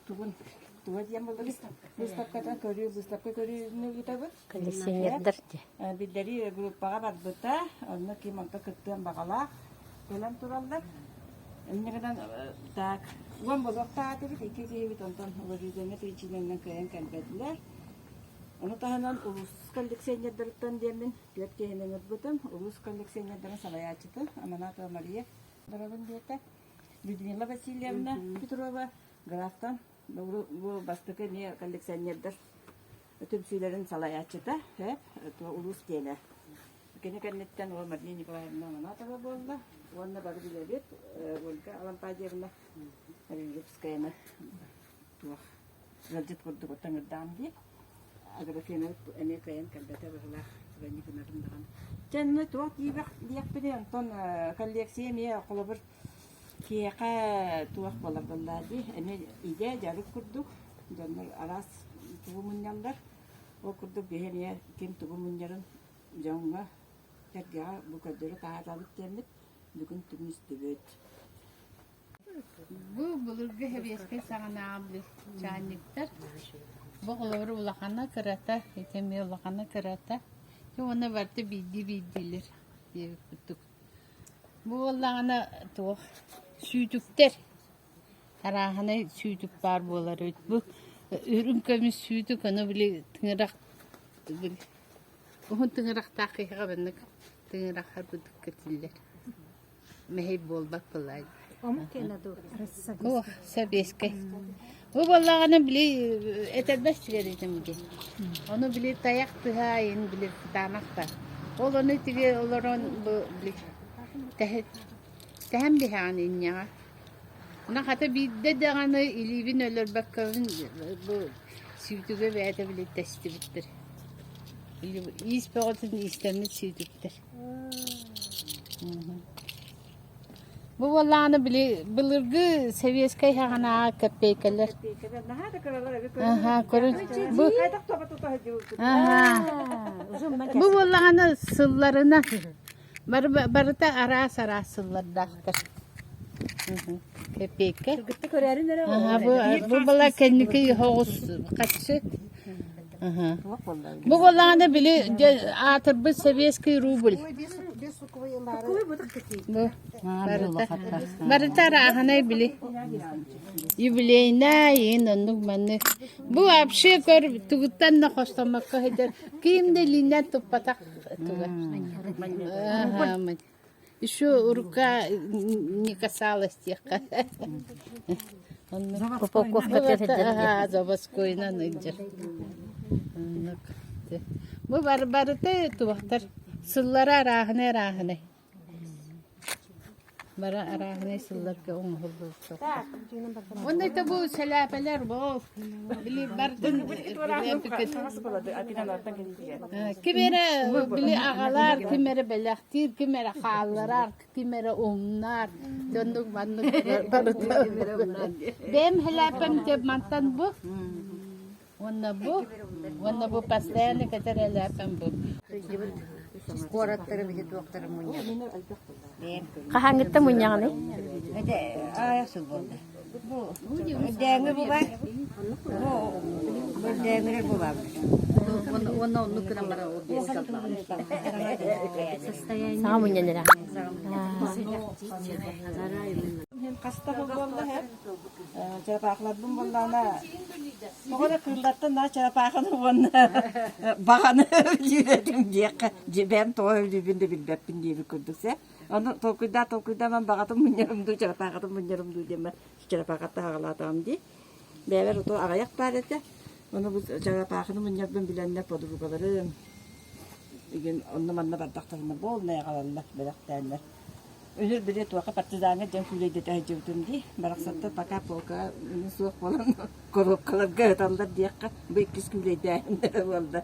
тугун туга диэн буолла выставката көрүү выставка көрүүнү ыытабыт. Коллекционердар дии. Биллэрии группаҕа барбыта, онно ким онто кыттыан баҕалаах кэлэн тураллар. Инньэ гынан так уон буолуохтаах этибит, икки киһибит онтон уважительнай причинанан кыайан кэлбэтилэр. Ону таһынан улуус коллекционердарыттан диэммин түөрт киһини ыҥырбытым. Улуус коллекционердарын салайааччыта Аманатова Мария барабын диэтэ. Людмила Васильевна Петрова графтан бу бастакы эмиэ коллекционердар түмсүүлэрин салайааччыта улуус киэнэ. Кини кэнниттэн ол Мария Николаевна Аманатова буолла уонна бары билэбит Ольга Алампадьевна Рижевскаяны туох ыалдьыт курдук ыҥырдаам дии. Аграфена эмиэ кыайан кэлбэтэ быһыылаах сыбанньык гынарым даҕаны. Чэ онно туох диибэх диэхпиний онтон коллекция эмиэ холобур киһиэхэ туох буолар буоллаа дии эмиэ идэ дьарык курдук дьоннор араас тугу мунньаллар. Ол курдук биһи эмиэ ким тугу мунньарын дьоҥҥо сэргэҕэ бу көрдөрө таһаарабыт диэммит бүгүн түмүстүбүт. Бу былыргы сэбиэскэй саҕанааҕы чаанньыктар. Бу холобур улахана кырата, ити эмиэ улахана кырата. Дьэ уонна барыта биирдии биирдиилэр диэбит курдук. Бу буоллаҕына туох сүүтүктэр арааһынай сүүтүк баар буолар эбит. Бу үрүҥ көмүс сүүтүк ону били тыҥырах уһун тыҥырахтаах киһиэхэ маннык тыҥырахха курдук кэтиллэр. Мэһэй буолбат былаай. Омук киэнэ дуу? О, сэбиэскэй. Бу буоллаҕына били этэрбэс сигаретым диэн. Ону били тайах тыһа айын били кытаанах да. Ол ону тиги олорон бу били тэһэн биһэҕин инньэҕэ. Ону хата биирдэ даҕаны илиибин өлөрбөккөбүн бу сүүтүгэ бэйэтэ били тэстибиттэр. Иис бөҕөтүн иистэммит сүүтүктэр. Бу буоллаҕына били былыргы сэбиэскэй саҕанааҕы кэппиэйкэлэр. Аһаа, көрүн. Бу Бу буоллаҕына сылларына бары барыта араас-араас сыллардаахтар. Кэппиэйкэ. Аһаа, бу бу была кэнники соҕус хаччы. Бу буоллаҕына били дьэ аатырбыт сэбиэскэй рубль. Бу барыта барыта арааһынай били юбилейнай иин оннук маннык. Бу вообще көр тугуттан да хостоммокко сылдьар ким да илиинэн туппатах туга. Еще рука не касалась диэххэ. Упаковка Аһаа, заводскойунан ыдьар. Оннук. Бу бар барыта туохтар сыллара арааһынай арааһынай. Бары арааһынай сылларга оҥоһуллубуттар. Онно это бу сэлээпэлэр бу били бардын Ким эрэ били аҕалар, ким эрэ бэлэхтиир, ким эрэ хаалларар, ким эрэ умнар. Дьоннук маннык барыта. Бэйэм хэлээпэм дьэ мантан бу уонна бу уонна бу постоянно кэтэр элээпэм бу. Сылдьыбыт куораттары били туохтары мунньабыт. Хаһааҥҥыттан мунньаҕыный? Ити аайа сыл буолла. Дээҥи бу баар. Бу бу дээҥирэр бу баар. Уонна оннук гынан баран ол биэс Саҥа мунньан эрэ. Хаста буолла һэ? Чарапаахыларбын буоллаҕына тоҕо эрэ кыыллартан наа чарапаахыны уонна баҕаны өлүүрэтим диэххэ бэйэм тоҕо өлүүбүн да билбэппин диэбит курдук сэ. Ону толкуйдаа толкуйдааман баҕатын мунньарым дуу, чарапаахытын мунньарым дуу диэммэр чарапаахаттан аҕалаатаҕым дии. Бэйэбэр ото аҕыйах баар этэ. Ону бу чарапаахыны мунньарбын билэннэр подругаларым игин онно-манна бардахтарына буолнай аҕалаллар бэлэхтээннэр. Үнүр били туохха партизаҥҥа дьон күүлэйдэтэ сылдьыбытым дии. Барахсаттар пока полкаҕа суох буолан коробкаларга ыыталлар диэххэ бу иккис күүлэйдээһиннэрэ буолла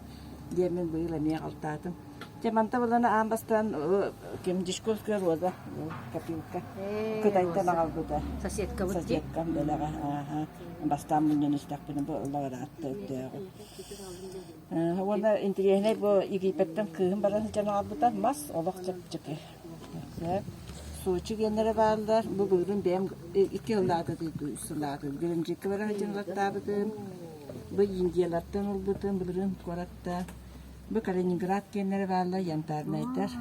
диэммин быйыл эмиэ алтаатым. Дьэ манта булана аан бастаан ким Дьячковская роза копилка Кытайтан аҕалбыта. Соседкабыт Соседкам бэлэҕэ ааһа бастаан мунньан истэхпинэ бу ыллаҕыраатта өттөөҕү. Уонна интириэһинэй бу Египеттэн кыыһым баран сылдьан аҕалбыта мас олох чэпчэки. Сочи диэннэрэ бааллар. Бу былырыын бэйэм икки сыллаата үс сыллаата Геленджиккэ бара сылдьан ылаттаабытым. Бу Индиялартан ылбытым былырыын куоратта. Бу Калининград диэннэрэ бааллар, янтарнайдар.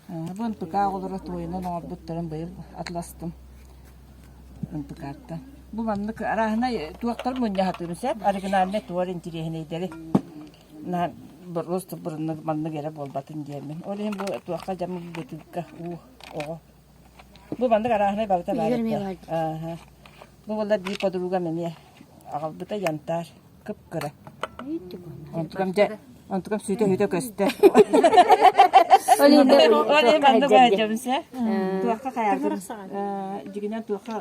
Бу НПК оҕолоро туойунан оҥорбуттарын быйыл атластым НПК-ттан. Бу маннык арааһынай туохтар мунньаһатыым сөп, оригинальнай туор интириэһинэйдэри наһаа просто бұрыннык маннык эрэ буолбатын диэммин. Ол иһин бу туохха дьаммыт бытыыкка уу оҕо. Бу маннык арааһынай барыта баар этэ. Ааһа. Бу буолла биир подругам эмиэ аҕалбыта янтарь кып-кыра. Онтукам дьэ онтукам сүүтэ-сүүтэ көстө. Ол иһин Ол иһин маннык баайдьабын сэ. Туохха хайаатым. Дьигинэн туохха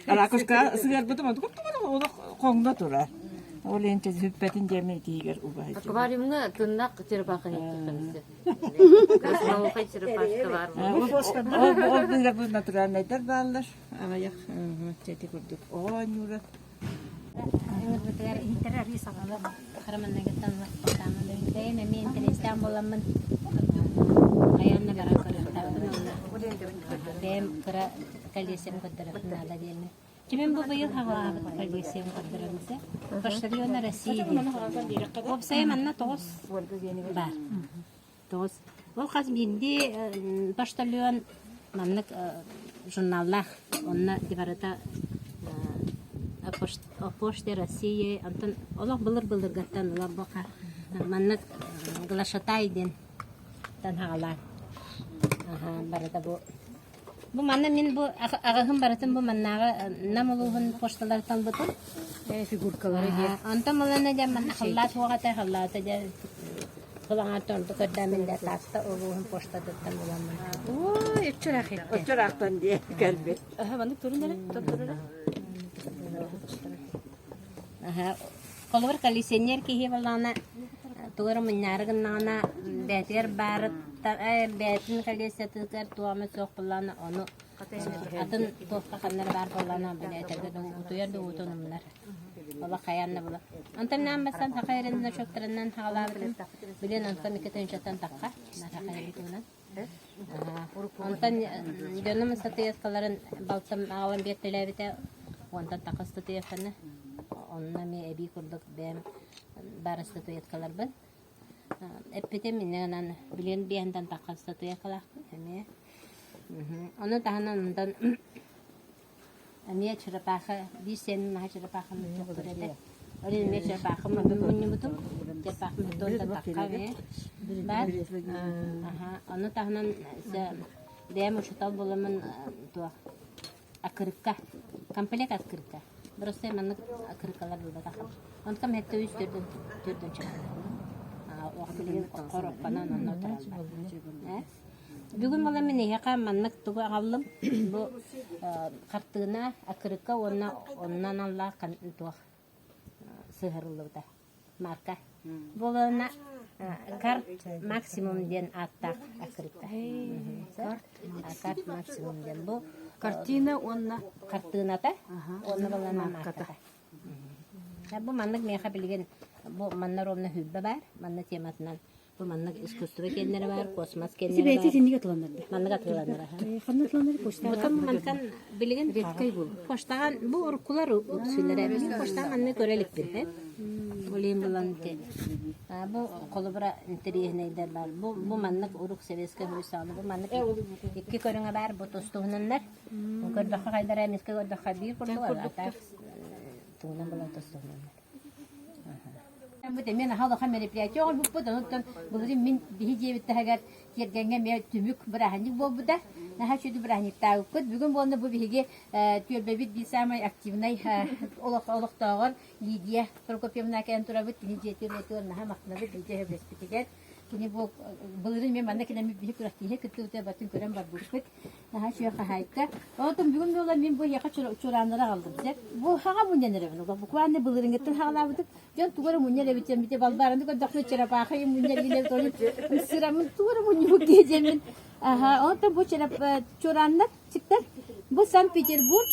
ракушка сыһыарбытым онтукам тугу олох хоҥно турар. Ол иһин сүппэтин диэммин итиигэр убаһа. Аквариумҥа тыннах черепаханы иттиххин Красноухай черепашка баар Ол быыра бу натуральнайдар бааллар. Аҕыйах чэти курдук оҕо оонньуура. Ыҥырбытыгар иһиттэр арыы саҕалар хараманнагыттан ласпахтаамын бэйэм эмиэ интэриэстээх буоламмын хайаан да баран көрүөхтээхпин уонна бэйэм кыра коллекциям көрдөрөхпүн наада диэммин. Чимин бу быйыл хаҕалаабыт коллекциям көрдөрөмүсэ. Почтальона России диэн. Уопсайа манна тоҕус баар. Тоҕус. Ол хас биирдии почтальон маннык журналлаах. Онно барыта о почте России, онтон олох былыр-былыргаттан ыла бу маннык глашатай диэн хаҕалаан барыта бу Бу манна мин бу аҕыһым барытын бу маннааҕы Нам улууһун почталарыттан ылбытым. Фигуркалары диэ. Онтон малана дьэ манна халлаат суох этэ, халлаата дьэ кылаҥааттан ордук көрдөөмүн дэ Таатта улууһун почтатыттан буламмын. Ой, өччөрах этте. Оччораахтан диэ кэлбит. Аха, маннык турун эрэ, тон эрэ. Аха, холобур коллекционер киһи буоллаҕына тугу эрэ мунньаары гыннаҕына бэйэтигэр баары бэйэтин коллекциятыгар туох эмэ суох буоллаҕына ону атын туохха ханна эрэ баар буоллаҕына билээтэргэ да утуйар да уутун умнар. Олох хайаан да була. Онтон наан бастан саха эрин значоктарынан хаалаабытым. Билин онтон икки тыһыынчаттан тахха. Саха эрин туһунан. Онтон дьонум ыстатыйаскаларын балтым аҕалан биэртэлээбитэ уонтан тахха ыстатыйасканы онно эмиэ эбии курдук бэйэм баар ыстатыйаскаларбын эппитим инньэ гынан билигин биэһинтэн тахха ыстатыйаскалаахпын эмиэ. Ону таһынан онтон Эмиэ черепаха, биир сиэним наһаа черепаханы чохтор этэ. Ол иһин эмиэ черепахам мунньубутум. Черепахам туонта тахха эмиэ баар. Аха, ону таһынан бэйэм учуутал буоламмын туох аккырыкка, комплект аккырыкка. Просто маннык аккырыккалар булбатахым. Онтон хэттэ үс төрдүн төрдүн чахтым. Билигин хороппанан онно отыраллар. Бүгүн буолан мин эһиэхэ маннык тугу аҕаллым. Бу хартыына аккырыыкка уонна онно аналлаах туох сыһарыллыбыта марка. Бу уонна карт максимум диэн ааттаах аккырыыкка. Карт максимум диэн бу Картина уонна хартыыната уонна балана марката. Бу маннык миэхэ билигин бу манна ровно хүлбэ баар, манна тематынан Бу маннык искусство киэннэрэ баар, космос киэннэрэ Бэйэтэ баар. итинник атыланнарда. Маннык атыыланара. Ханна атыланар почтаҕа Бутан мантан билигин редкай бул. Почтаҕа бу уруккулар үксүлэрэ. Билигин почтаҕа маннык көрө иликпин. Улиин булан ити. Бу холобура интэриэһинэйдэр баар. Бу бу маннык урук советскай саҕана бу маннык икки көрүҥэ баар бу тустуһунаннар. Көрдөххө хайдара эмискэ көрдөххө биир курдук атаах тугунан булан тустуһунаннар. Бу эмиэ наһаа улахан мероприятие оҥорбуппут, онон былырыын мин биһи дьиэбит таһыгар тиэргэҥҥэ эмиэ түмүк бырааһынньык буолбута. Наһаа үчүгэй бырааһынньыктаабыппыт. Бүгүн буолна бу биһиги түөлбэбит биир саамай активнай олохтооҕор Лидия Прокопьевна кэлэн турабыт. Кини дьиэтигэр наһаа махтанабыт Лидия сөбүлэспитигэр. Кини бу былырыын эмиэ манна кэлэммит биһи күрэхтииһэ кыттыбыта батын көрөн барбыппыт. Наһаа үчүгэй хаһаайка. Оттон бүгүн буолан мин бу эһиэхэ чуорааннары аҕаллым. Сөп. Бу хаҕа мунньан эрэбин. Буквально былырыыҥҥыттан хаҕалаабытым. Дьон тугу эрэ мунньар эбит диэн бите балбаараны көрдөхпүнэ черепахайы мунньар гинэ тону сырамын тугу эрэ мунньубут киһи диэммин. Аха, онтон бу чуорааннар чиктэр. Бу Санкт-Петербург.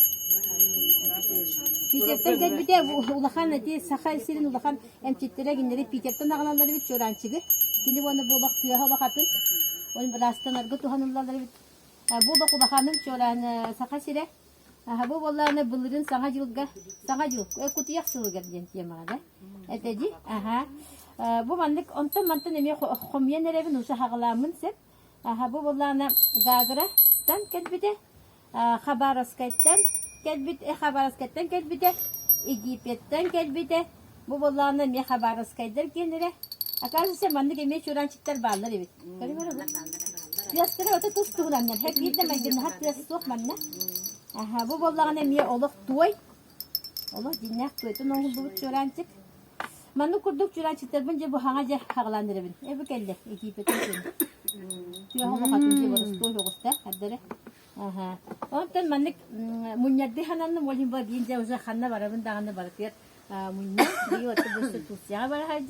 Питертэн кэлбитэ улахан эти Саха сирин улахан эмчиттэрэ кинилэри Питертэн аҕалаллар эбит чуораанчыгы. Кини уонна бу олох тыаһа олох атын. Ол быраастан аргы туһаныллаллар эбит. Бу бакубаханын чуолаан Саха сирэ. Бу буоллаҕына былырыын Саҥа дьылга, Саҥа дьыл, кутуйах сылыгар диэн темаҕа да. Этэ дии. Аха. Бу маннык онтон-мантан эмиэ хомуйан эрэбин, уже хаҕылааммын сөп. Аха, бу буоллаҕына Гаграттан кэлбитэ, Хабаровскайтан кэлбит, Хабаровскайтан кэлбитэ, Египеттэн кэлбитэ. Бу буоллаҕына эмиэ Хабаровскайдар киэннэрэ. Оказывается, маннык эмиэ чуораанчыктар бааллар эбит. Тыастара ото тус туһунаннар. Һэ биир да майгыннаһар тыас суох манна. Аха, бу буоллаҕына эмиэ олох туой. Олох дьиҥнээх туойтан оҥоһуллубут чуораанчык. Маннык курдук чуораанчыктарбын дьэ бу хаҥа дьэ хаҕылаан эрэбин. Э бу кэллэ Египеттэн кэллэ. Тыаһа олох атын дьэ боростуой оҕуста эрдэрэ. Аха. Онтон маннык мунньардыы хананным ол иһин бу биир дьэ уже ханна барабын даҕаны барытыгар мунньан быйыл отто бу Турцияҕа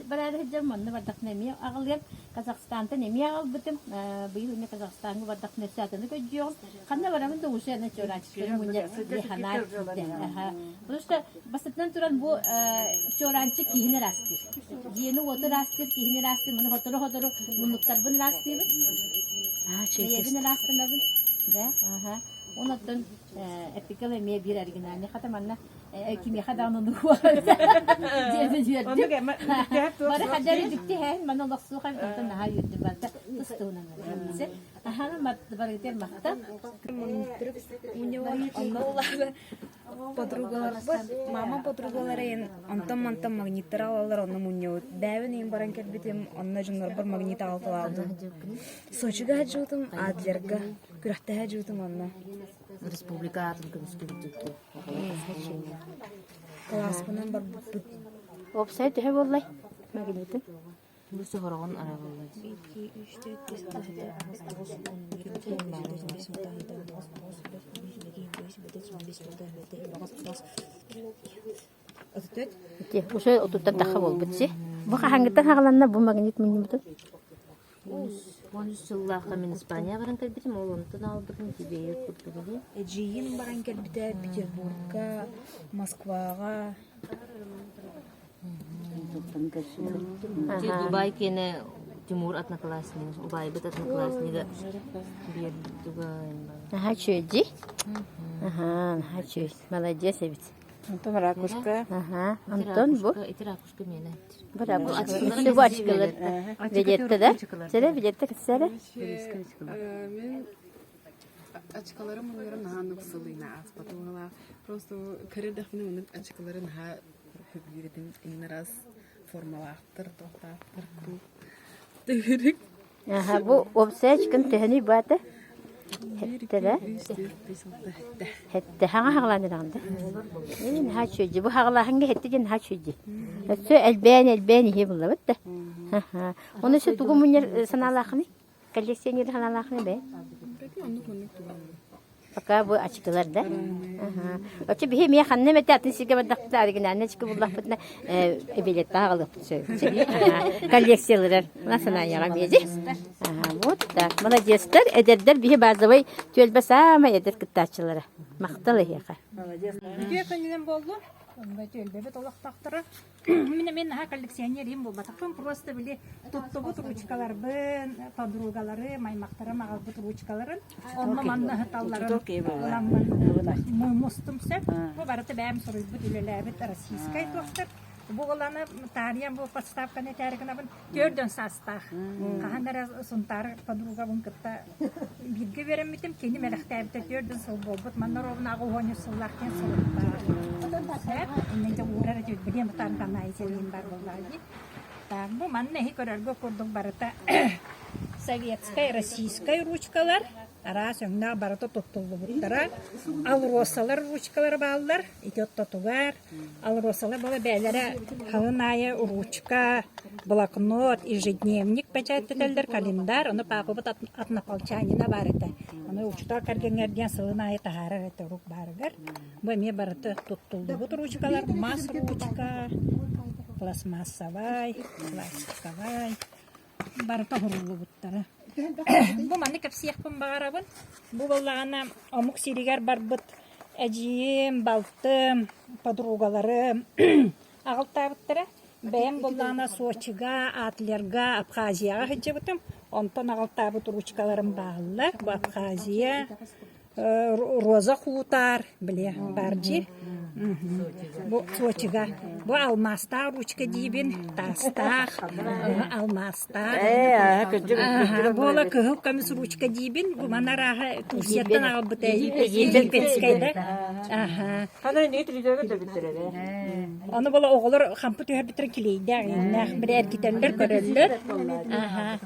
бараары сылдьабын манна бардахпына эмиэ аҕалыам Казахстантан эмиэ аҕалбытым быйыл эмиэ Казахстаҥҥа бардахпына өссө атыны көрдүөҕүм ханна барабын да уже аны чуораанчыктары мунньар санаа киирдэ потому что бастатан туран бу чуораанчык киһини ыраастыыр дьиэни уоту ыраастыыр киһини ыраастыыр маны сотору-сотору муннуктарбын ыраастыыбын бэйэбин ыраастанабын да аха онон эпикэл эмиэ биир оригинальный хата манна кимиэхэ даҕаны дьиэбин үөрдүм бары хадары дьикти һээн маны олохсуох эбит онтон наһаа үөрдүм барыта тус туһунан аһаны барытыгар махтал Подругаларбыт, мама подругалара иһин онтон-мантан магниттары аҕалаллар, онно мунньабыт. Бэйэбин иһин баран кэлбитим, онно дьоннорбор магнит аҕалталаабытым. Сочига сылдьыбытым, Адлерга күрэхтэһэ сылдьыбытым онно. Республика аатын көмүскүүр Кылааспынан барбыппыт. Уопсай төһө буоллай магнитын? Бу соһороҕун араҕыллар. Ити уже отуттан тахха буолбут си. Бу хаһааҥҥыттан хаҕаланна бу магнит мунньубутун? 13 сыллаахха мин Испания баран кэлбитим, ол онтон аалбытым Тибеев курдук үһү. Эдьиийим баран кэлбитэ Петербургка, Москваҕа. Ити Дубай киэнэ Тимур одноклассник, убайбыт однокласснига биэрдуга Наһаа үчүгэй дии. Аһаа, наһаа үчүгэй. Молодец эбит. Онтон ракушка. Аһаа, онтон бу Ити ракушка миэнэ. Бу ракушка. Бу очкилар. Билетте да? Сэрэ билетте кытсэрэ? Мен очкаларым мунньарым наһаа оннук сылыйна ааспатым уолаа. Просто көрөрдөхпүнэ оннук очкалары наһаа сөбүлүүр этим. Иҥин араас формалаахтар, туохтаахтар круг. Төгүрүк. Аха, бу уопсай очкам төһөнүй баата? Хеттэ Хеттэ. Хеттэ хаҥа хаҕалаан эрэҕин да? Ээ, наһаа үчүгэй. Бу хаҕалааһыҥҥа хеттэ диэн наһаа үчүгэй. Өссө элбээн элбээн иһиэ буллабыт да. Аха. Оны өссө тугу мунньар санаалаахыный? Коллекционер санаалаахыный бэйэ? Оннук оннук тугу Пока бу ачыкылар да. Оччо биһи эмиэ ханна эмэтэ атын сиргэ бардахпытына оригинальный ачыкы буллахпытына билеттаах алыахпыт сөп. Коллекцияларар мына санаайаҕа биэди. Вот так. Молодецтар, эдэрдэр биһи базовый түөлбэ саамай эдэр кыттааччылара. Махтал эһиэхэ. Үтүө күнүнэн буоллун. Түөлбэбит олохтоохторо. Мин эмиэ наһаа коллекционер им буолбатахпын, просто били туттубут ручкаларбын, подругаларым, аймахтарым аҕалбыт ручкаларын, онно манна ыһыталларын ыламмын мустум сөп. Бу барыта бэйэм суруйбут, үлэлээбит российскай туохтар. Бу ыланы таарыйан бу подставканы этээри гынабын төрдөн саастаах. Хаһан эрэ Сунтаар подругабын кытта бииргэ үөрэммитим, кини мэлэхтээбитэ төрдөн сыл буолбут. Манна ровно уонньу сыллаах диэн сылыктаах. Сөп, иннинэ уурар этибит, билиэн бутаан канаайы сэриин бар буоллаҕа дии. Так, бу манна эһи көрөргө курдук барыта советскай, российскай ручкалар, араас өҥнөөх барыта туттуллубуттара. Алросалар ручкалара бааллар, ити оттотугар Алросалар буола бэйэлэрэ халын аайы ручка, блокнот, ежедневник бэчээттэтэллэр, календарь, ону паапабыт однополчанина баар этэ. Ону учуутал кэргэҥҥэр диэн сылын аайы таһаарар этэ урук баарыгар. Бу эмиэ барыта туттуллубут ручкалар, мас ручка, пластмассовай, пластиковай, барыта уһуруллубуттара. Бу маны кэпсиэхпин баҕарабын. Бу буоллаҕына омук сиригэр барбыт эдьиийим, балтым, подругаларым аҕалтаабыттара. Бэйэм буоллаҕына Сочига, Атлерга, Абхазияҕа сылдьыбытым. Онтон аҕалтаабыт ручкаларым бааллар. Бу Абхазия, Роза Хутар, били баар дии. Бу Сочига. Бу алмаастаах ручка диибин, таастаах, алмаастаах. Буола кыһыл көмүс ручка диибин. Бу маны арааһа Турцияттан аҕалбыт Египетскэй да. Аха. Ону буола оҕолор хампы түһэрбиттэрин килиэйдээх, ииннээх били эргитэллэр, көрөллөр. Аха.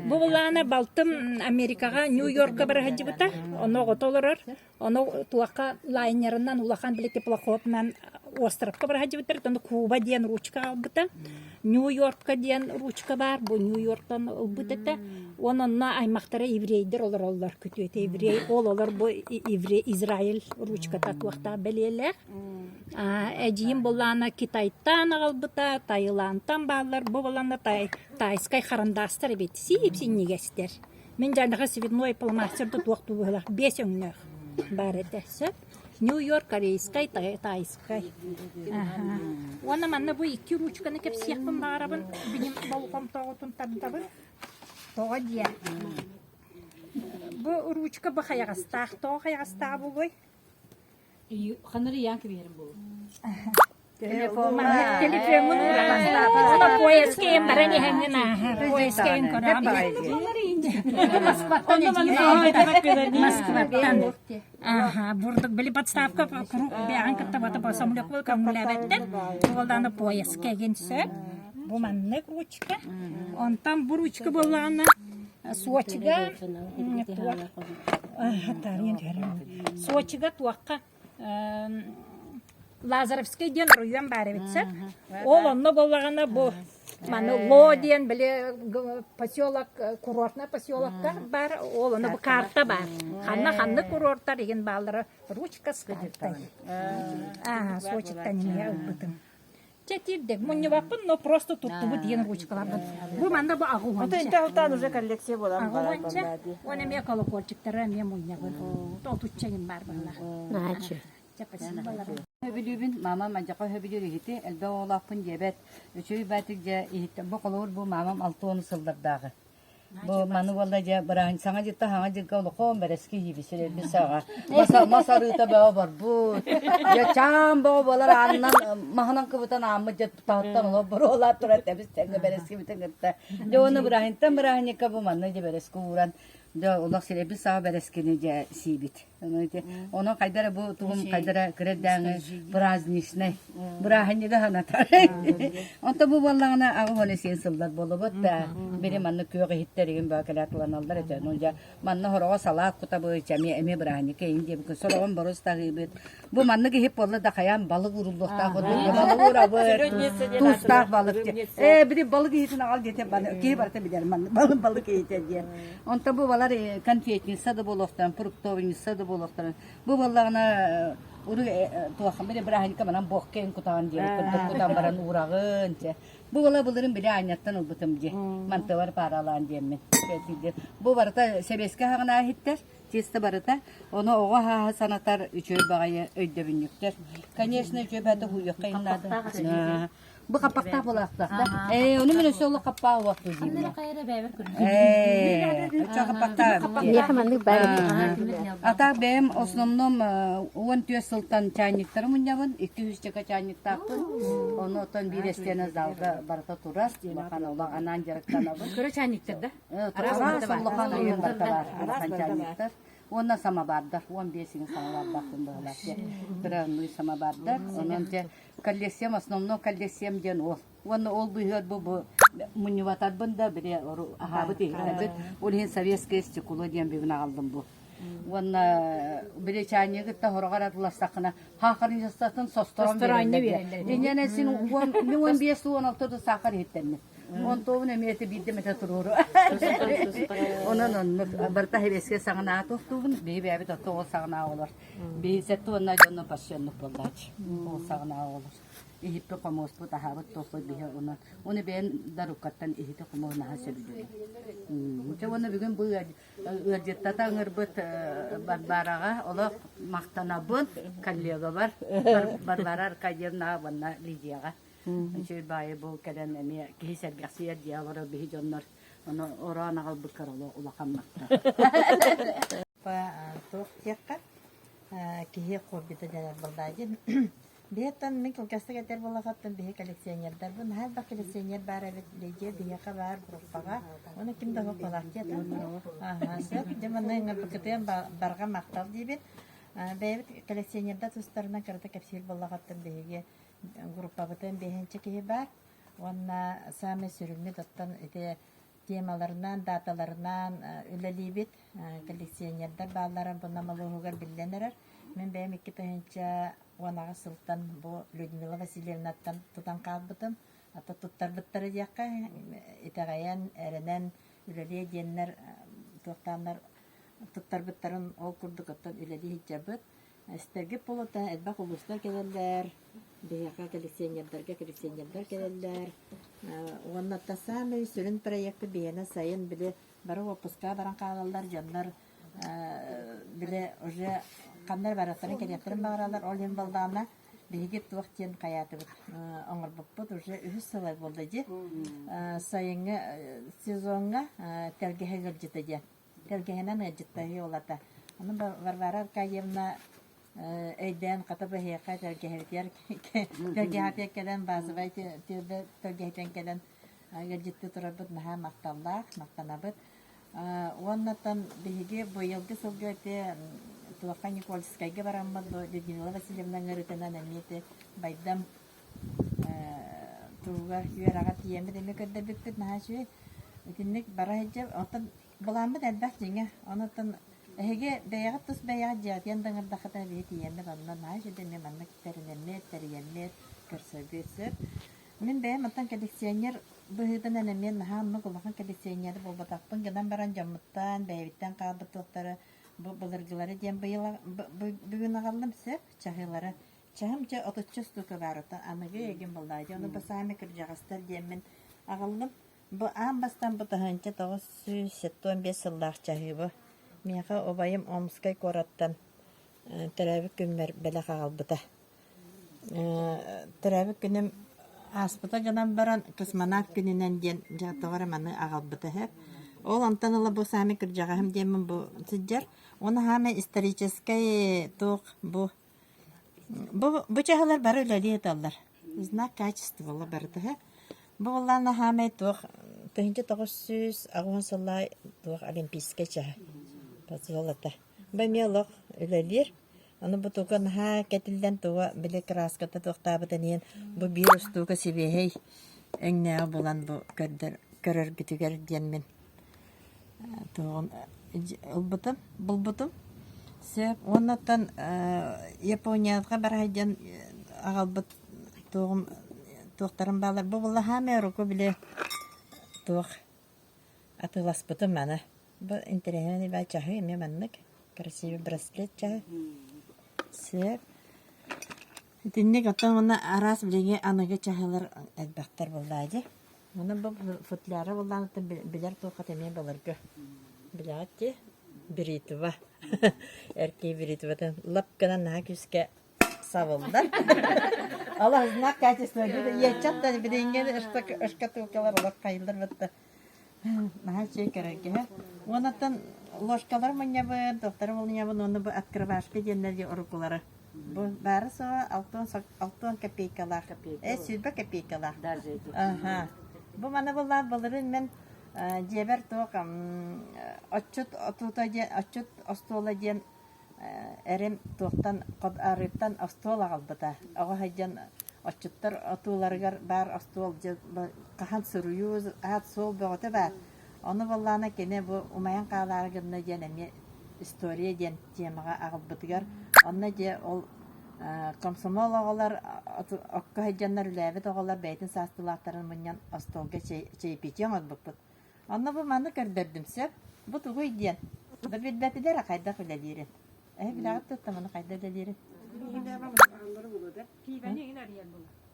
Бу былаана балтым Америкаҕа Нью-Йоркка бара сылдьыбыта. Ону оҕото олорор. Ону туохха лайнерынан улахан били теплоходунан островка бара сылдьыбыттар. Ону Куба диэн ручка аҕалбыта. Нью-Йоркка диэн ручка баар. Бу Нью-Йорктан ылбыт этэ. Уонна онно аймахтара еврейдэр олороллор. Күтүөтэ еврей. Ол олор бу еврей Израиль ручката туохтаах бэлиэлээх. Эдьиийим буллаана Китайтан аҕалбыта, Таиландтан бааллар, бу буллаана тайскай харандаастар эбит, сиип-синньигэстэр. Мин дьаныха цветной пломастер да туох быһыылаах, биэс өҥнөөх баар этэ, сөп. Нью-Йорк корейскай, тайскай. Уонна манна бу икки ручканы кэпсиэхпин баҕарабын, билим болҕомтоҕутун тардабын. Тоҕо диэн. Бу ручка бу хайаҕастаах, тоҕо хайаҕастаах буолуой? Ханарыйаан кэбиһэрим буолуо. Телефоҥҥун уурабын. Поездка баран иһэҥҥин ааһар. Поездка көрөҕүн. Москваттан Москваттан. Аха, бурдук били подставка круг бэҕин кытта бата самолет көҥүлээбэттэр. Буолдааны поездка эгин сөп. Бу маннык ручка. Онтон бу ручка буоллаҕына Сочига Сочига туохха Лазаревский диэн оройуон баар эбит сөп. Ол онно буоллаҕына бу маны Ло диэн били поселок курортный поселокка бар ол ону бу карта бар. Ханна ханнык курорттар игин бааллара ручка с картой. Аа, Сочиттан эмиэ ылбытым. Чэ тиирдик, мунньубаппын, но просто туттубут диэн ручкаларбын. Бу манна бу аҕуһуонча. Ото алтан уже коллекция буолан барар Аҕуһуонча. Уон эмиэ колокольчиктары эмиэ мунньабын. Отучча иһин баар буолла. Наачы. Чэ, спасибо. Өбүлүүбүн, мамам мадьака өбүлүүр иһити, элбэх оҕолоохпун диэбэт. Үчүгэй баатык дьэ иһиттэ. Бу холобур бу мамам 60 сыллардааҕы. Бу маны буолла дьэ быраһын саҥа дьылта хаҥа дьылга олохоон бэрэски иһиби сирэрби саҕа. Мас арыыта бөҕө барбыт. Дьэ чаан бөҕө буолар аанынан маһынан кыбытан ааммыт дьэ таһыттан олох боруолаат турар тэбис тэҥҥэ бэрэскибитин кытта. Дьэ уонна быраһынтан быраһынньыкка бу манна дьэ бэрэски ууран дьэ олох сирэйбит саҕа бэрэскини дьэ сиибит. Онон хайдара бу тугум хайдара кырадааҥы праздничный бырааһынньыга санатар. Онто бу буоллаҕына аҕа уона сиэн сыллар буолубут да били манна күөх иһиттэригин баа кэлээтланаллар этэ. Ну дьэ манна хороҕо салаат кутабыт эмиэ эмиэ бырааһынньыкка иһин диэбит сороҕун борус таһыыбыт. Бу маннык иһит буолла да хайаан балык ууруллуохтаах балык уурабыт туустаах балык ээ били балык иһитин аҕал диэтэ киһи барыта билэр маннык балык иһитэ диэн. Онтон бу балар конфетница да буолуохтарын, фруктовница да буолуохтарын. Бу буоллаҕына уру туоххан били бырааһынньыкка манан буоккаын кутаҕын диэбит курдук кутан баран уураҕын чэ. Бу буола былырын били аанньаттан ылбытым дии. Мантыбар пааралаан диэммин. Бу барыта сэбиэскэ хаҕына иһиттэр, чисто барыта. Ону оҕо хааһы санатар үчүгэй баҕайы өйдөбүнньүктэр. Конечно, үчүгэй баҕайы хуйуохха наада. Бу хаппахтаах буолаахтаах да. Ээ, ону мин өссө олох хаппаа уохту диибин. Ээ, өссө хаппахтаах. Миэхэ маннык баар эбит. А так бэйэм основном 14 сылтан чайниктары мунньабын, 200 чека чайниктаахпын. Ону оттон биир эстиэнэ залга барыта турар. Улахан олох анаан дьарыктанабын. Кыра чайниктар да? Араас улахан ойун барыта бар. Улахан чайниктар. Уонна самовардар, 15 иҥ самовардаахпын быһалаах. Кыра самовардар. Онон дьэ Коллекциям основной коллекциям диэн ол. Уонна ол быыһыгар бу бу мунньубатарбын да били аһаабыт иһиттэрбит. Ол иһин советское стекло диэн бүгүн аҕаллым бу. Уонна били чаанньыгы кытта хороҕор атыластаххына хаахарынньастатын состорон биэрэллэр. Инньэнэ син уон биэс уон алта да саахар иһиттэнним. Онтуобун эмиэ ити биирдэ эмэтэ туруору. Онон оннук барыта сэбиэскэй саҕанаа туохтуубун биһи бэйэбит отто ол саҕанаа олор. Биһисэтти уонна дьонно пассионнук буоллаач. Ол саҕана олор. Иһиппи хомуоспут аһаабыт туохпут биһи онон. Уну бэйэн да руккаттан иһити хомуоһун аһа сөбүлүүбүн. Чэ уонна бүгүн бу ыалдьыттата ыҥырбыт Варвараҕа олох махтанабын коллегабар Варвара Аркадьевнаҕа уонна Лидияҕа. Үчүгэй баайы бу кэлэн эмиэ киһи сэргэхсийэр дьиэ олорор биһи дьоннор. Ону ороон аҕалбыккар улахан махтал. Туох диэххэ, киһи хоббита дэнэр буоллаа диэн. Биһиэттэн мин кылгастык этэр буоллаххыттан биһи коллекционердарбын наһаа элбэх коллекционер баар эбит Лидия биһиэхэ баар группаҕа уонна ким да суох буолаах диэтэ. Аһаа сөп. Дьэ манна ыҥырбыккытыгар барҕа махтал диибин. Бэйэбит коллекционердар тустарынан кырата кэпсиир буоллаххыттан биһиги группабытын биэһинчэ киһи баар. Уонна саамай сүрүммүт оттон ити темаларынан, даталарынан үлэлиибит. Коллекционердар бааллара бу Нам улууһугар биллэн эрэр. Мин бэйэм 2018 сылтан бу Людмила Васильевнаттан тутан хаалбытым. Ата туттарбыттара диэххэ, итэҕэйэн, эрэнэн үлэлиэ диэннэр туохтааннар туттарбыттарын ол курдук оттон үлэлии сылдьабыт. Истэргит буолуота элбэх улуустар кэлэллэр, биһиэхэ коллекционердарга коллекционердар кэлэллэр. Уонна та саамай сүрүн проекты биһиэнэ сайын били бары уоппускаҕа баран хаалаллар дьоннор били уже ханна эрэ барыахтарын кэлиэхтэрин баҕараллар. Ол иһин буоллаҕына биһиги туох диэн хайаатыбыт оҥорбуппут уже үһүс сыла буолла дии. Сайыҥҥы сезоҥҥа тэлгэһэ ыалдьыта диэн. Тэлгэһэнэн ыалдьыттаһыы улата. Ону Варвара Аркадьевна өйдөөн хата быһыаха тэлгэһэбитигэр тэлгэһэтигэр кэлэн базовай түөлбэ тэлгэһэтигэр кэлэн ыалдьыттыы турарбыт наһаа махталлаах, махтанабыт. Уоннаттан биһиги быйылгы сылга ити туохха Никольскайга бараммыт бу Людмила Васильевна ыҥырыытынан эмиэ ити Байдам туһугар үөрэҕэр тиийэммит эмиэ көрдөрбүппүт наһаа үчүгэй. Итинник бара сылдьар. Оттон Былааммыт элбэх дьиҥэ, онон эһиги бэйэҕит тус бэйэҕит дьиэҕитигэр да ыҥырдаххытына биһи тиийэммит онно наһаа үчүгэй эмиэ маннык тэринэммит, тэрийэммит, көрсөргүт сөп. Мин бэйэм оттон коллекционер быһыытынан эмиэ наһаа оннук улахан коллекционер буолбатахпын гынан баран дьоммуттан, бэйэбиттэн хаалбыт туохтары бу былыргылары диэн быйыл бүгүн аҕаллым сөп чаһыылары. Чаһым чэ отучча штука баар оттон аныгы эйигин буоллаа дии ону саамай кырдьаҕастар диэммин аҕаллым. Бу аан бастаан бу 1975 сыллаах чаһыыба миэхэ убайым Омскай куораттан төрөөбүт күммэр бэлэх аҕалбыта. Төрөөбүт күнүм ааспыта гынан баран космонавт күнүнэн диэн дьэ тоҕо эрэ маны аҕалбыта үһү. Ол онтон ыла бу саамай кырдьаҕаһым диэммин бу сылдьар. Уонна саамай историческай туох бу Бу, бу чаһылар бары үлэлии сыталлар. Знак качества барыта үһү. Бу буоллаҕына хаамай туох 1980 сыллаах туох олимпийскай чаһы золото. Бу эмиэ олох үлэлиир. Ону бу туга наһаа кэтиллэн туга били краската туохтаабытын иһин бу биир устуука сибиэһэй өҥнөөҕү булан бу көрдөр көрөргүтүгэр диэн мин туоҕун ылбытым, булбутум. Сөп. Уоннаттан Японияҕа бара сылдьан аҕалбыт туоҕум туохтарым бааллар. Бу буолла руку били туох атыыласпытым маны. Бу интэриэһинэй баа чаһы эмиэ маннык красивый браслет чаһы. Сөп. Итинник оттон уонна араас билиҥҥи аныгы чаһылар элбэхтэр буоллаа дии. Онон бу футляры булланыттан билэр туоххат эмиэ былыргы. Билэҕит дии? Бритва. Эркий бритватын лап гынан наһаа күүскэ сабыллар. Аллах знак качества. Иэччэттэн билиҥҥи шкатулкалар олох хайыллар бытта. Наһаа үчүгэй көрөргө. Уонаттан ложкалар мунньабын, туохтары мунньабын уонна бу открывашка диэннэр уруккулары. Бу баара суоҕа алтан копейкалаах. Э, 20 копейкалаах. Аха. Бу маны буллаах былырыын мен дьиэбэр туох отчут отута диэн отчут остуола диэн эрим туохтан арыыттан остуол аҕалбыта. Оҕо сылдьан отчуттар отууларыгар баар остуол хаһан суруйуу аат-суол бөҕөтө баар. Ону буоллаҕына кини бу умайан хаалаары гынна диэн эмиэ история диэн темаҕа аҕалбытыгар онно дьэ ол комсомол оҕолор окко сылдьаннар үлээбит оҕолор бэйэтин саастыылаахтарын мунньан остуолга чаепитие оҥорбуппут. Онно бу маны көрдөрдүм сөп. Бу тугуй диэн. Да билбэтилэр хайдах үлэлиирин. Эһи билэҕит да маны хайдах үлэлиирин?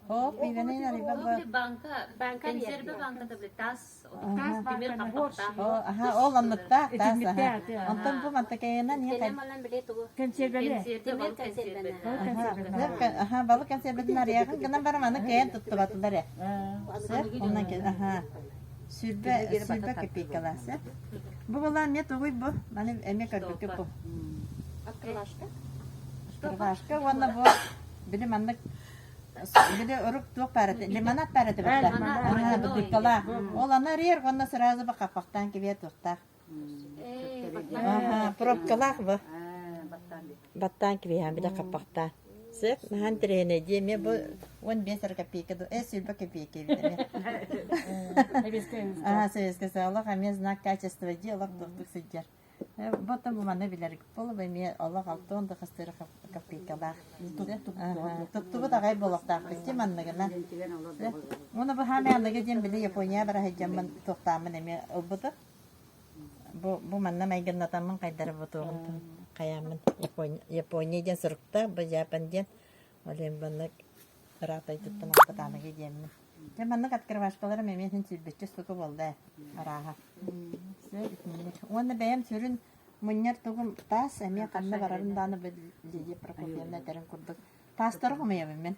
Оо, пиибэни арыйбат бу. Банка, консерве банката били тас, тимир хаппахтаах. Оо, аха, ол оннуктаах таас аха. Онтон бу мантакайынан Консервеле. Тимир консервеле. Аха, балык консерветін арыйаҕын гынан баран аны кэйэн туттубатылар ээ. Сөп, оннан аха. 20 копейкалаах сөп. Бу буолан эмиэ тугуй бу? Маны эмиэ көрбүккүт бу. Открывашка. Открывашка уонна бу били маннык били урук туох баар этэ лимонад баар этэ бытта бутылкалаах ол аны арыйар уонна сразу бу хаппахтаан кибиэ туохтаах пробкалаах бу баттаан кибиһээн билэ хаппахтаан Сөп, наһаа интэриэһинэй дии. Эмиэ бу 15 эрэ копейка ду, 20 копейка эбит эмиэ. Аа, Советскай олох эмиэ знак качества дии, олох туохтук сылдьар. Бу оттон бу маны билэр буолуп эмиэ олох 60 да хастыыр копейкалаах. Туттубут аҕай буолуохтаахпыт дии манныгына. Уонна бу хаамай аныгы диэн били Япония бара сылдьаммын туохтааммын эмиэ ылбытым. Бу, бу манна майгыннатаммын хайдары бу туоҕун хайааммын Япония диэн суруктаах, бу Япон диэн. Ол иһин маннык ыраатайдыттан албат аныгы диэммин. Дьэ маннык открывашкаларым эмиэ син сүүрбэччэ штука буолла ээ, арааһа. Итинник. Уонна бэйэм сүрүн мунньар тугум таас эмиэ ханна барарын даҕаны бу Лидия Прокопьевна этэрин курдук таастары хомуйабын мин.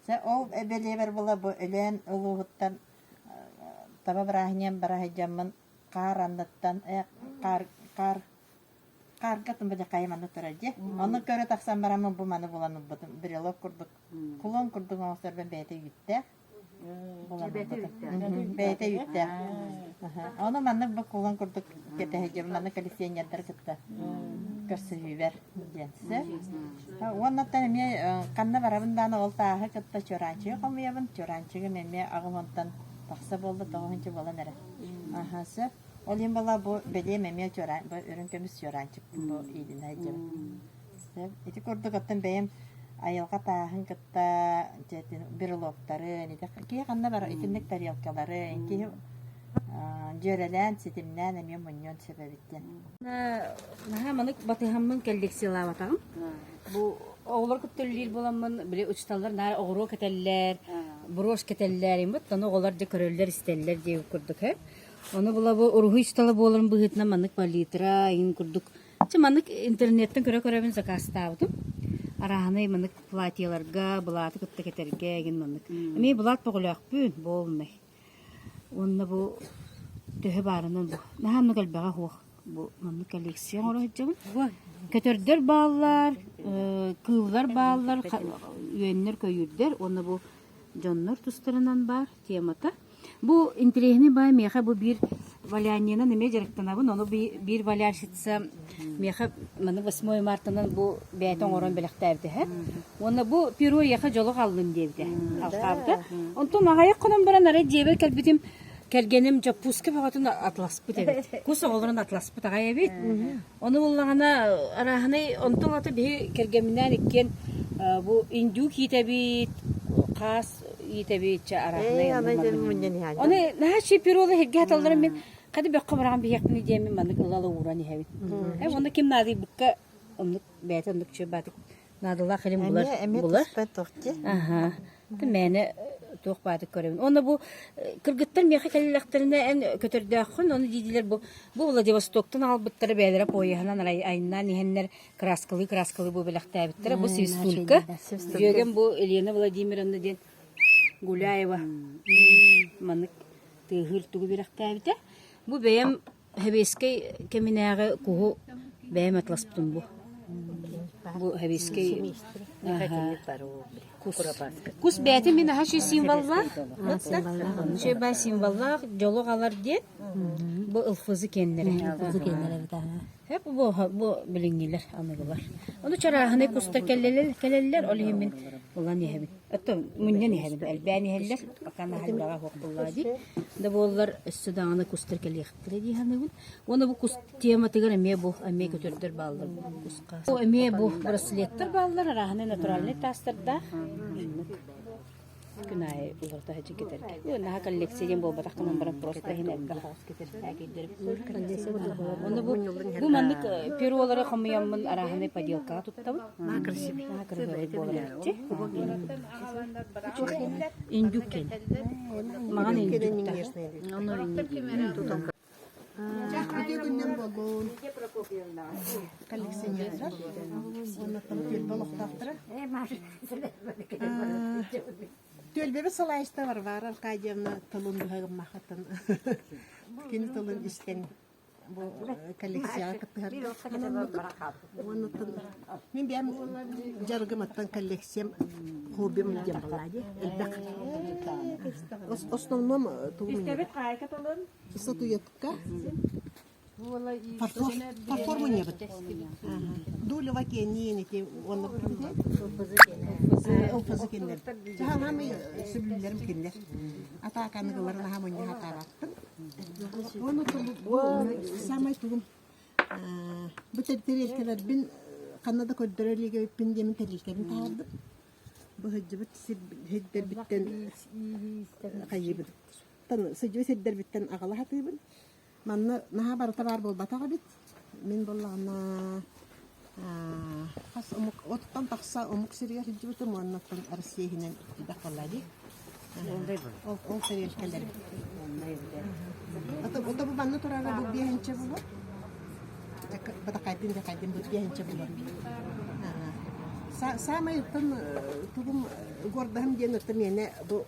Дьэ ол бэлиэбэр була бу Өлөөн улууһуттан таба бырааһынньыгын бара сылдьаммын хаар анныттан хаар хаар хаарга тымбыдьахайым аны турар дьэ. Ону көрө тахсан бараммын бу маны булан ылбытым. Брелок курдук, кулон курдук оҥосторбун бэйэтэ үүттээх. Булан ылбытым. Бэйэтэ үүттээх. Ону маннык бу кулон курдук кэтэһэ маннык коллекционердары кытта көрсүһүүбэр диэн сөп. Уоннаттан эмиэ ханна барабын даҕаны ол тааһы кытта чуораанчыгы хомуйабын. Чуораанчыгым эмиэ аҕыс уонтан тахса буолла, тоҕуһунча буолан эрэ. Аха, сөп. Ол иһин буолла бу бэлиэм эмиэ чуораан, бу үрүҥ көмүс чуораанчык бу иилинэ сылдьабын. Сөп. Ити курдук оттон бэйэм айылҕа тааһын кытта дьэ брелоктарын, ити киһи ханна барар итинник тарелкалары, киһи дьүөрэлээн, ситимнээн эмиэ мунньуон сөп эбит диэн. Наһаа маннык батыһаммын коллекциялаабатаҕым. Бу оҕолор кытта үлэлиир буоламмын, били учууталлар наар оҕуруо кэтэллэр, брошь кэтэллэр, иммит, ону оҕолор дьэ көрөллөр-истэллэр диэбит курдук ээ. Ону була бу уруһуй учуутала буоларын быһыытынан маннык палитра иҥин курдук. Чэ маннык интернеттэн көрө-көрөбүн заказтаабытым. Арааһынай маннык платьеларга, былааты кытта кэтэргэ игин маннык. Эмиэ былаат бөҕөлөөхпүн, буолунай. Уонна бу төһө баарынан бу наһаа оннук элбэҕэ суох бу маннык коллекция оҥоро сылдьабын. Көтөрдөр бааллар, кыыллар бааллар, үөннэр-көйүүрдэр уонна бу дьоннор тустарынан баар темата. Бу интэриэһинэй баай миэхэ бу биир валяниенан эмиэ дьарыктанабын. Ону биир валяльщица миэхэ маны 8 мартынан бу бэйэтэ оҥорон бэлэхтээбитэ үһү. Уонна бу перо эйиэхэ дьолу хааллын диэбитэ. Алҕаабыта. Онтон аҕыйах хонон баран арай дьиэбэр кэлбитим кэргэним дьоппууска бөҕөтүн атласпыт эбит. Кус оҕолорун атласпыт аҕай эбит. Ону буллаҕына арааһынай онтон ата биһи кэргэмминээн иккиэн бу индюк иитэбит, хаас иитэбит, чэ арааһынай. Ону наһаа чи перолу иһиргэ хаталларын мин хады бөххө бараҕан биһиэхпини диэммин маннык ыла-ыла ууран иһэбит. Уонна ким наадыйбыкка оннук бэйэтэ оннук чү баатык наадалаах илин булар Эмиэ булар. туспа туох дии. Аха. Мээнэ туох баатык көрөбүн. Уонна бу кыргыттар миэхэ кэллэхтэринэ эн көтөрдөөххүн, ону диидилэр бу бу Владивостоктан аҕалбыттара бэйэлэрэ поеһынан айаннаан иһэннэр кырааскалыы-кырааскалыы бу бэлэхтээбиттэрэ. Бу свистулька. Дьүөгэм бу Елена Владимировна диэн Гуляева маннык тыаһыыр тугу бэлэхтээбитэ. Бу бэйэм Сэбиэскэй кэминээҕи куһу бэйэм атласпытым бу. Бу сэбиэскэй кус. Кус бэйэтин мин аһа үчүгэй символлаах. Үчүгэй баа символлаах дьолу аҕалар диэн. Бу ылфызы киэннэрэ. Ылфызы киэннэрэ эбит аһа. Хэп бу бу билиҥҥилэр аныгылар. Ону чарааһынай кустар кэлэллэр, ол иһин мин ылан иһэбин. Оттон мунньан иһэбин, элбээн иһэллэр, пока наһаа суох буоллаҕа дии. Да буоллар, өссө даҕаны кустар кэлиэхтэрэ дии саныыбын. Уонна бу кус тематыгар эмиэ бу эмиэ көтөрдөр бааллар кус-хаас. Бу эмиэ бу браслеттар бааллар, арааһынай натуральнай таастардаах. Оннук. Күн аайы уларыта сылдьан кэтэргэ. Бу наһаа коллекция диэн буолбатах гынан баран просто иһин элбэх оҕус кэтэр һээкэйдэрим. Уонна бу бу маннык перолары хомуйаммын арааһынай поделкаҕа туттабын. Наһаа красивый буолар эбитчи. Индюк кэн. Маҕан индюктар. Үтүө күннэн буоллун. Коллекционердар уонна түөлбэ олохтоохторо. Түөлбэбит салайааччыта Варвара Аркадьевна тылын быһа гыммахатын кини тылын истэн бу коллекцияҕа кыттыһарга анаммытым. Уонна мин бэйэм дьарыгым оттон коллекциям хоббим диэн буоллаа дии элбэх. Основном тугум Истэбит хаайка тылын. статуэтка Фарфор, фарфор мунньабыт. Дулева киэнниин ити уонна ЛФЗ кинилэр. Чаһаамай сөбүлүүлэрим кинилэр. Атааканыгыларын аһа мунньа сатаабаппын. Уонна самай тугум бу тэриэлкэлэрбин ханна да көрдөрөр илигэбиппин диэмин тэриэлкэбин таһаардым. Бу сылдьыбыт сирдэрбиттэн хайыыбын. Сылдьыбыт сирдэрбиттэн аҕала сатыыбын. Манна наһаа барыта баар буолбатах эбит. Мин буоллаҕына хас омук отуттан тахса омук сиригэр сылдьыбытым уонна оттон Россия иһинэн элбэх буолла дии. Ол ол тэриэлкэлэрим. Ото ото бу манна турара бу биэһинчэ буолуо. Батакайдын дакайдын бу биэһинчэ буолуо. Саамай оттон тугум гордаһым диэн оттон миэнэ бу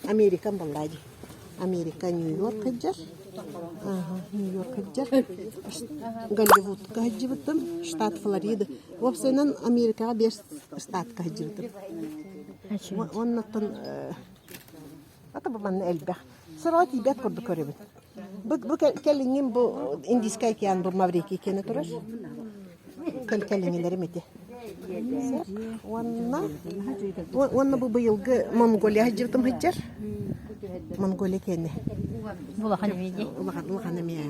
Американ буоллаа дии. Америка Нью-Йорк сылдьар. Нью-Йорк сылдьар. Голливудка сылдьыбытым, штат Флорида. Уопсайынан Америкаҕа биэс штатка сылдьыбытым. Уоннаттан ата бу манна элбэх. Сороҕо тиийбэт курдук көрөбүн. Бу, бу кэлиҥҥим бу Индийскэй океан бу Маврикий киэнэ турар. Кэл кэлиҥҥилэрим ити. Уонна уонна бу быйылгы Монголия сылдьыбытым сылдьар. Монголия киэнэ. Улахан эмиэ дии. Улахан улахан эмиэ.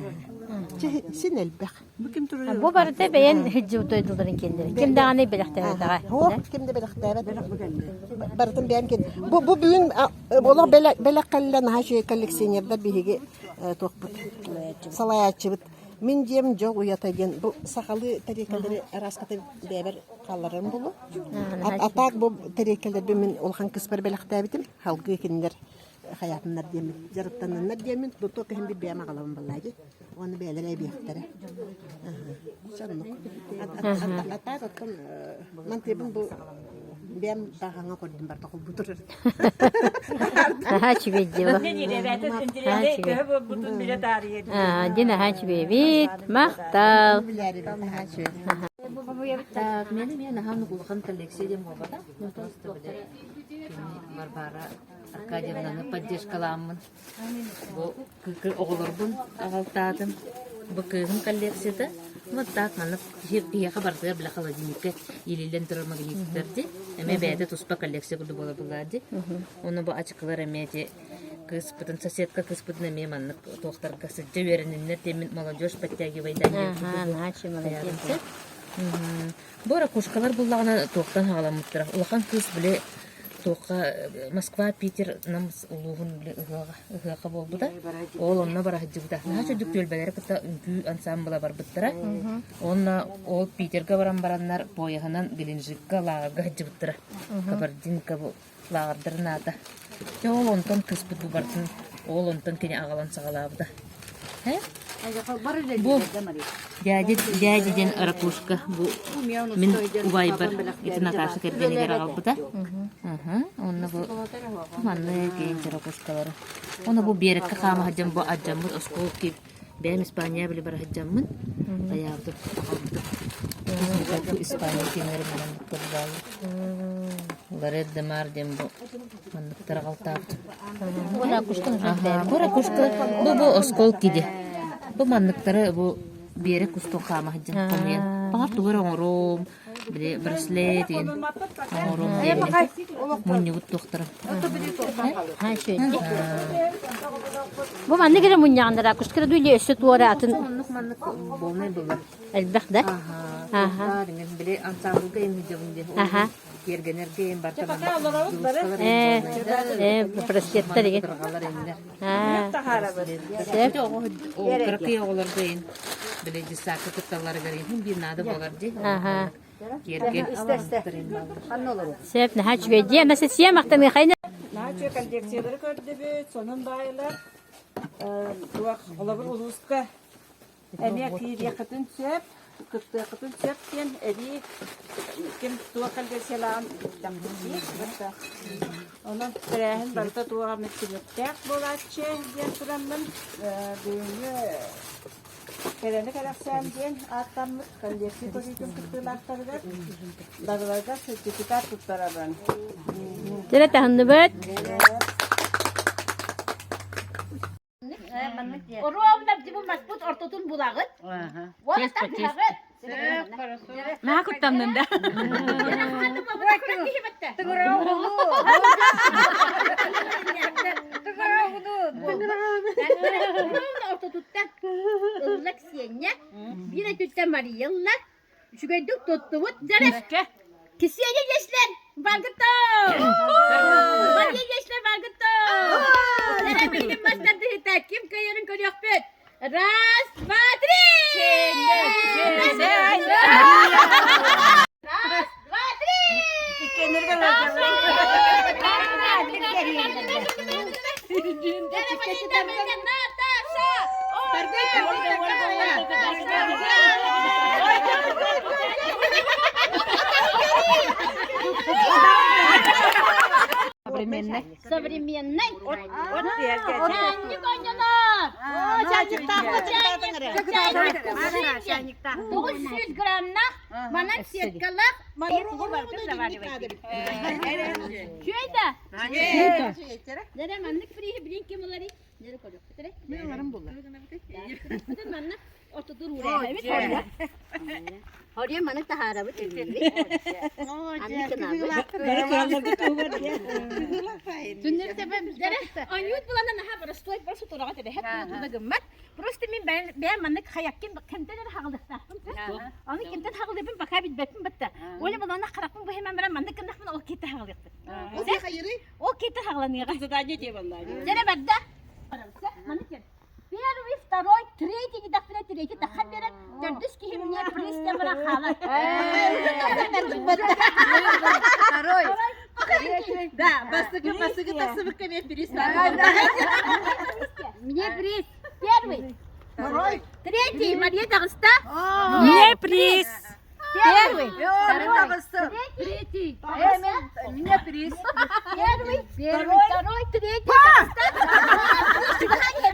Чэ син элбэх. Бу барыта бэйэн сылдьыбыт дойдуларын киэннэрэ. Ким даҕаны бэлэхтээбэтэҕэ. Һуох, ким да бэлэхтээбэт. Барытын бэйэм кин. Бу бу бүгүн олох бэлэх кэллэ наһаа үчүгэй коллекционердар биһиги туохпут салайааччыбыт Мин дьиэм дьол уйата диэн бу сахалыы тэриэлкэлэри арааската бэйэбэр хаалларарым буолуо. А так бу тэриэлкэлэрбин мин улахан кыыспар бэлэхтээбитим. Салгыы кинилэр хайаатыннар диэммин, дьарыктанныннар диэммин, туох иһин бир бэйэм аҕалабын буоллаа дии. Уонна бэйэлэрэ эбиэхтэрэ. Соннук. А так оттон мантыыбын бу бэйэм тааһаҥа көрдүм барда холбуу турар. Наһаа үчүгэй дьыала. Төһө буолбутун билэ таарыйа Дьин наһаа үчүгэйбит. Махтал. Так, мен эмиэ наһаа улахан коллекция диэн буолбата. Просто били кини Варвара Аркадьевнаны поддержкалааммын бу оҕолорбун аҕалтаатым. Бу кыыһым коллекцията. Вот так маннык киһиэхэ барытыгар бile холодильникка иилиллэн турар магниттар ди. Эмиэ бэйэтэ туспа коллекция курдук буолар буллар ди. Уонна бу ачыкылар эмиэ ити кыыспытын соседка кыыспытын эмиэ маннык туохтарга сылдьа үөрэниннэр диэммин молодежь подтягивайдан диэн Ага, Бу ракушкалар буллаҕына туохтан хаҕаламмыттара. Улахан кыыс били туохха Москва, Питер Нам улууһун били ыһыаҕа ыһыаха буолбута. Ол онно бара сылдьыбыта. Наһаа чөдүк түөлбэлэри кытта үҥкүү ансаамбыла барбыттара. Уонна ол Питерга баран бараннар поеһынан Геленджикка лааҕырга сылдьыбыттара. Кабардинка бу лааҕырдарын аата. Дьэ ол онтон кыыспыт бу барытын ол онтон кини аҕалан саҕалаабыта. Бу дядя дядя диэн ракушка бу мин убайбар ити Наташа кэргэнигэр аҕалбыта. Онно бу манны киин ракушкалары. Оны бу биэрэккэ хаама сылдьан бу адьаммыт оскуол Бэйэм Испания били бара сылдьаммын, хайаабытым, аҕалбытым. Бу Испания кииннэрин манныктар бааллар. Лорет де Мар диэн бу манныктар аҕалтаабытым. Бу ракушка Аха, бу ракушка, бу бу осколки ди. Бу манныктары бу биэрэк устун хаама сылдьан хомуйан. Баҕар тугу эрэ оҥоруом, били браслет диэн оҥоруом диэн мунньубут туохтара. Бу маннык эрэ мунньаҕын ракушка дуу или өссө туора атын Оннук маннык полный было. элбэх да? Аха. Били ансамблга имидебин диэн. Аха. Киэргэнэргэ им барта Э, э, браслеттар иге. Аа. Сөп. Кыракый оҕолорго ин били десакка кытталларыгар иһин биир наада буолар дии. Аха. Киэргэл. Сөп, наһаа үчүгэй дии. Анастасия махтаныахайын. Наһаа үчүгэй коллекциялары көрдүбүт, сонун баайлар. Туох, холобур улууска эмиэ киириэххитин сөп. кыттыаххытын сөп диэн эбии ким туох коллекциялааҕын биллэхпит дии. Онон тэрээһин барыта туох эмит түмүктээх буолааччы диэн тураммын бүгүҥҥү Кэрэни кэрэхсээн диэн ааттаммыт коллекция көрүүтүн кыттыылаахтарыгар барыларыгар сертификат туттарабын. Дьэ таһынныбыт. Ровно бу маспыт ортотун булагыт. Вот так булагыт. Наһаа куттанным да. Ортотуттан ылла Ксения, биир өттүттэн Мария ылла. Үчүгэйдик туттубут дьэрэ. Ксения ешлер баргытто! Мария ешлер баргытто! Дьэрэ билигин мастардыһыта ким кыайарын көрүөхпүт. Раз, два, три! Раз, два, три! Наташа! Современный. Современный. Чайник оонньонор. Чайник. 900 граммнах, манан сеткалах, Чүөйда. Дere маннык приһи билин ким ылари? Дere көрүк. Мен ыларым булла. Манна ортотур уурайбыт. Хория маны таһаарабыт Анют булана наха простой просто тураға тебе хеп туда гыммат. Просто мин бэйэм маннык хаяккин кимтэн эрэ хаҕылыктаахпын. Аны кимтэн хаҕылыйбын пока билбэппин батта. Оля булана харахпын бу хэмэн баран маннык гыннахпын ол киитэ хаҕылыахпын. Ол киитэ хаҕыланыаҕа. Задание тебе балла. Дьэрэ барда. Маннык Первый, второй, третий дидэхпинэ третий таххан биэрэр. Төрдүс киһи мне приз диэн баран хаалар. Второй. Да, бастакы бастакы тахсыбыкка мен приз Мне приз. Первый. Второй. Третий. Мария таҕыста. Мне приз. Первый. Третий. Мне приз. Первый. Первый. Второй. Третий.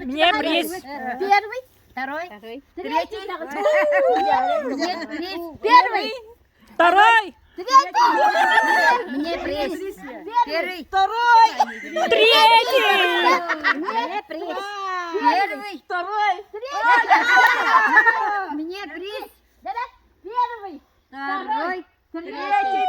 Мне приз. Первый. Второй. Третий. Мне приз. Первый. Второй. Третий. Мне приз. Первый. Второй. Третий. Мне приз. Первый. Второй. Мне приз. Первый. Второй. Третий.